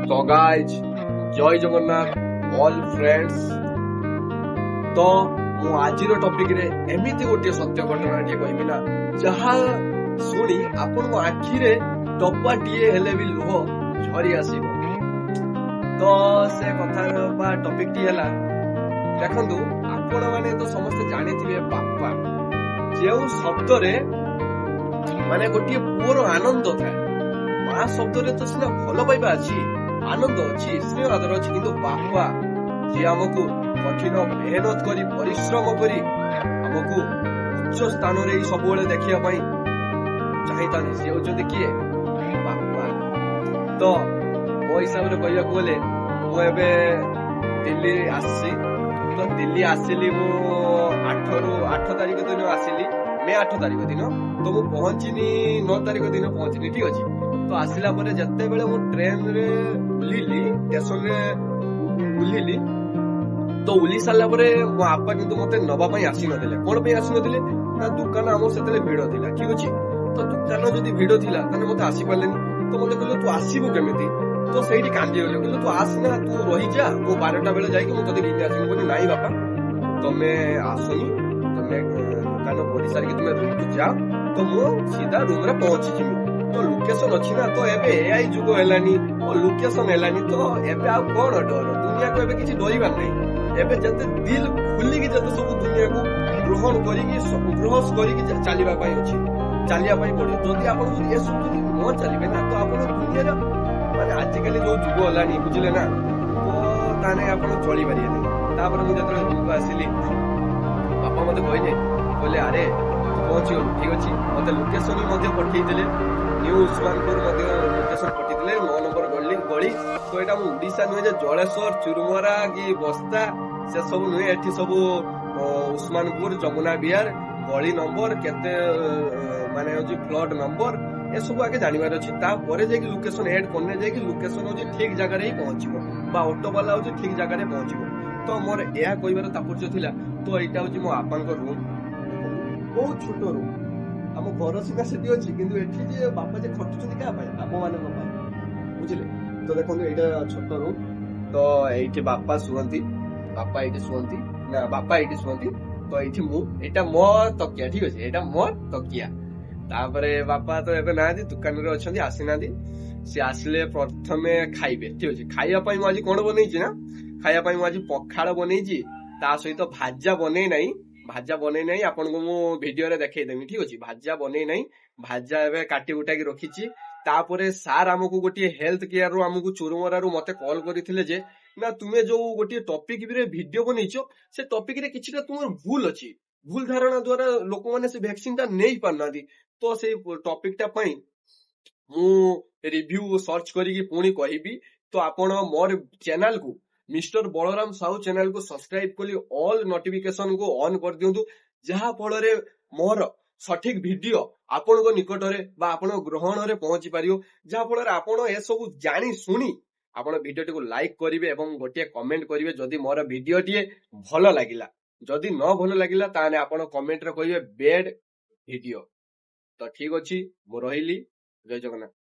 ତ ଗାଇଜ, ଜୟ Jagannath all friends. ତ ମୁଁ ଆଜିର ଟପିକରେ ଏମିତି ଗୋଟିଏ ସତ୍ୟ ଘଟଣାଟିଏ କହିବି ନା, ଯାହା ଶୁଣି ଆପଣଙ୍କ ଆଖିରେ ଟୋପାଟିଏ ହେଲେ ବି ଲୁହ ଝରି ଆସିବ। ତ ସେ କଥାର ବା ଟପିକଟି ହେଲା, ଦେଖନ୍ତୁ, ଆପଣମାନେ ତ ସମସ୍ତେ ଜାଣିଥିବେ, ବାପା ଯେଉଁ ଶବ୍ଦରେ ମାନେ ଗୋଟିଏ ପୁଅର ଆନନ୍ଦ ଥାଏ। ମା ଶବ୍ଦରେ ତ ସିନା ଭଲ ପାଇବା ଅଛି, ଆନନ୍ଦ ଅଛି, ସ୍ନେହ ଆଦର ଅଛି, କିନ୍ତୁ ବାପା ଯିଏ ଆମକୁ କଠିନ ମେହନତ କରି, ପରିଶ୍ରମ କରି ଆମକୁ ଉଚ୍ଚ ସ୍ଥାନରେ ହିଁ ସବୁବେଳେ ଦେଖିବା ପାଇଁ ଚାହିଁଥାନ୍ତି, ସିଏ ହଉଛନ୍ତି କିଏ? ବାପା। ତ ମୋ ହିସାବରେ କହିବାକୁ ଗଲେ ମୁଁ ଏବେ ଦିଲ୍ଲୀ ଆସିଛି। ତ ଦିଲ୍ଲୀ ଆସିଲି ମୁଁ 8 ତାରିଖ ଦିନ ଆସିଲି, ମେ 8 ତାରିଖ ଦିନ। ତ ମୁଁ ପହଞ୍ଚିନି, 9 ତାରିଖ ଦିନ ପହଞ୍ଚିନି, ଠିକ ଅଛି। ତ ଆସିଲା ପରେ ଯେତେବେଳେ ମୁଁ ଟ୍ରେନରେ ଓହ୍ଲିଲି, ଷ୍ଟେସନରେ ଓହ୍ଲିଲି, ତ ଓହ୍ଲି ସାରିଲା ପରେ ମୋ ବାପା କିନ୍ତୁ ମତେ ନବା ପାଇଁ ଆସିନଥିଲେ। କଣ ପାଇଁ ଆସିନଥିଲେ ନା, ଦୋକାନ ଆମର ସେତେବେଳେ ଭିଡ ଥିଲା, ଠିକ ଅଛି। ତ ଦୋକାନ ଯଦି ଭିଡ ଥିଲା, ତାହେଲେ ମତେ ଆସିପାରିଲେନି। ତ ମତେ କହିଲେ, ତୁ ଆସିବୁ କେମିତି? ତ ସେଇଠି କାନ୍ଦିଗଲେ। କହିଲେ, ତୁ ଆସନା, ତୁ ରହିଯା, ମୁଁ 12ଟା ବେଳେ ଯାଇକି ମୁଁ ତତେ ଘିନି ଆସିବି। ମୁଁ କହିଲି, ନାଇଁ ବାପା, ତମେ ଆସନି, ତମେ ଦୋକାନ କରିସାରିକି ତୁମେ ରୁମକୁ ଯାଅ, ତ ମୁଁ ସିଧା ରୁମରେ ପହଞ୍ଚିଯିବି। ତ ଲୋକେସନ ଅଛି ନା, ତ ଏବେ ଏଆଇ ଯୁଗ ହେଲାନି, ଲୋକେସନ ହେଲାନି, ତ ଏବେ ଆଉ କଣ ଡର? ଦୁନିଆକୁ ଏବେ କିଛି ଡରିବାର ନାହିଁ। ଏବେ ଯେତେ ଦିଲ ଖୋଲିକି ଯେତେ ସବୁ ଦୁନିଆକୁ ଗ୍ରହଣ କରିକି, ଗ୍ରହଣ କରିକି ଚାଲିବା ପାଇଁ ଅଛି, ଚାଲିବା ପାଇଁ ପଡିବ। ଯଦି ଆପଣ ଯଦି ଏସବୁ ଯଦି ନ ଚାଲିବେ ନା, ତ ଆପଣ ଦୁନିଆର ମାନେ ଆଜିକାଲି ଯୋଉ ଯୁଗ ହେଲାଣି, ବୁଝିଲେ ନା, ତ ତାହେଲେ ଆପଣ ଚଳିପାରିବେନି। ତାପରେ ମୁଁ ଯେତେବେଳେ ରୁମକୁ ଆସିଲି, ବାପା ମତେ କହିଲେ, ଆରେ ତୁ ପହଞ୍ଚିଗଲୁ, ଠିକ ଅଛି। ମତେ ଲୋକେସନ ବି ମଧ୍ୟ ପଠେଇଥିଲେ, ନ୍ୟୁ ଉସ୍ମାନପୁର ମଧ୍ୟ ଲୋକେସନ ପଠେଇଥିଲେ, 9 ନମ୍ବର ଗଳି ଗଳି। ତ ଏଇଟା ମୁଁ ଓଡିଶା ନୁହେଁ ଯେ ଜଳେଶ୍ୱର, ଚୁରୁମରା କି ବସ୍ତା ସେ ସବୁ ନୁହେଁ। ଏଠି ସବୁ ଉସ୍ମାନପୁର, ଯମୁନା ବିହାର, ଗଳି ନମ୍ବର କେତେ, ମାନେ ହଉଛି ପ୍ଲଟ ନମ୍ବର, ଏସବୁ ଆଗେ ଜାଣିବାର ଅଛି। ତାପରେ ଯାଇକି ଲୋକେସନ ଏଡ୍ କଲେ ଯାଇକି ଲୋକେସନ ହଉଛି ଠିକ ଜାଗାରେ ହିଁ ପହଞ୍ଚିବ ବା ଅଟୋ ବାଲା ହଉଛି ଠିକ ଜାଗାରେ ପହଞ୍ଚିବ। ତ ମୋର ଏହା କହିବାର ତାତ୍ପର୍ଯ୍ୟ ଥିଲା। ତ ଏଇଟା ହଉଛି ମୋ ବାପାଙ୍କ ରୁମ୍, ବହୁତ ଛୋଟ ରୁମ୍। ଆମ ଘର ସିନା ସେଠି ଅଛି, କିନ୍ତୁ ଏଠି ଯେ ବାପା ଯେ ଖଟୁଛନ୍ତି କାହା ପାଇଁ? ଆମ ମାନଙ୍କ ପାଇଁ, ବୁଝିଲେ। ତ ଦେଖନ୍ତୁ, ଏଇଟା ଛୋଟ ରୁମ୍। ତ ଏଇଠି ବାପା ଶୁଅନ୍ତି, ବାପା ଏଇଠି ଶୁଅନ୍ତି ନା, ବାପା ଏଇଠି ଶୁଅନ୍ତି। ତ ଏଇଠି ମୁଁ, ଏଇଟା ମୋ ତକିଆ, ଠିକ ଅଛି, ଏଇଟା ମୋ ତକିଆ। ତାପରେ ବାପା ତ ଏବେ ନାହାନ୍ତି, ଦୋକାନରେ ଅଛନ୍ତି, ଆସିନାହାନ୍ତି। ସେ ଆସିଲେ ପ୍ରଥମେ ଖାଇବେ, ଠିକ ଅଛି। ଖାଇବା ପାଇଁ ମୁଁ ଆଜି କଣ ବନେଇଛି ନା, ଖାଇବା ପାଇଁ ମୁଁ ଆଜି ପଖାଳ ବନେଇଛି, ତା ସହିତ ଭାଜା ବନେଇ ନାହିଁ। ଭାଜା ବନେଇ ନାହିଁ, ଆପଣଙ୍କୁ ମୁଁ ଭିଡିଓରେ ଦେଖେଇଦେମି, ଠିକ ଅଛି। ଭାଜା ବନେଇ ନାହିଁ, ଭାଜା ଏବେ କାଟି କୁଟାକି ରଖିଛି। ତାପରେ ସାର୍ ଆମକୁ ଗୋଟିଏ ହେଲ୍ଥ କେୟାର ରୁ ଆମକୁ ଚୁରୁମରାରୁ ମତେ କଲ୍ କରିଥିଲେ ଯେ ନା, ତୁମେ ଯୋଉ ଗୋଟିଏ ଟପିକ ରେ ଭିଡିଓ ବନେଇଛ, ସେ ଟପିକ ରେ କିଛିଟା ତୁମର ଭୁଲ ଅଛି। ଭୁଲ ଧାରଣା ଦ୍ଵାରା ଲୋକମାନେ ସେ ଭ୍ୟାକ୍ସିନ ଟା ନେଇ ପାରୁନାହାନ୍ତି। ତ ସେଇ ଟପିକ ଟା ପାଇଁ ମୁଁ ରିଭ୍ୟୁ ସର୍ଚ୍ଚ କରିକି ପୁଣି କହିବି। ତ ଆପଣ ମୋର ଚ୍ୟାନେଲକୁ, ମିଷ୍ଟର ବଳରାମ ସାହୁ ଚ୍ୟାନେଲକୁ ସବସ୍କ୍ରାଇବ କରି ଅଲ୍ ନୋଟିଫିକେସନ କୁ ଅନ୍ କରିଦିଅନ୍ତୁ, ଯାହା ଫଳରେ ମୋର ସଠିକ ଭିଡିଓ ଆପଣଙ୍କ ନିକଟରେ ବା ଆପଣଙ୍କ ଗ୍ରହଣରେ ପହଞ୍ଚି ପାରିବ, ଯାହା ଫଳରେ ଆପଣ ଏସବୁ ଜାଣି ଶୁଣି ଆପଣ ଭିଡିଓଟିକୁ ଲାଇକ୍ କରିବେ ଏବଂ ଗୋଟିଏ କମେଣ୍ଟ କରିବେ ଯଦି ମୋର ଭିଡିଓଟିଏ ଭଲ ଲାଗିଲା। ଯଦି ନ ଭଲ ଲାଗିଲା, ତାହେଲେ ଆପଣ କମେଣ୍ଟରେ କହିବେ ବେଡ୍ ଭିଡିଓ। ତ ଠିକ ଅଛି, ମୁଁ ରହିଲି। ଜୟ ଜଗନ୍ନାଥ।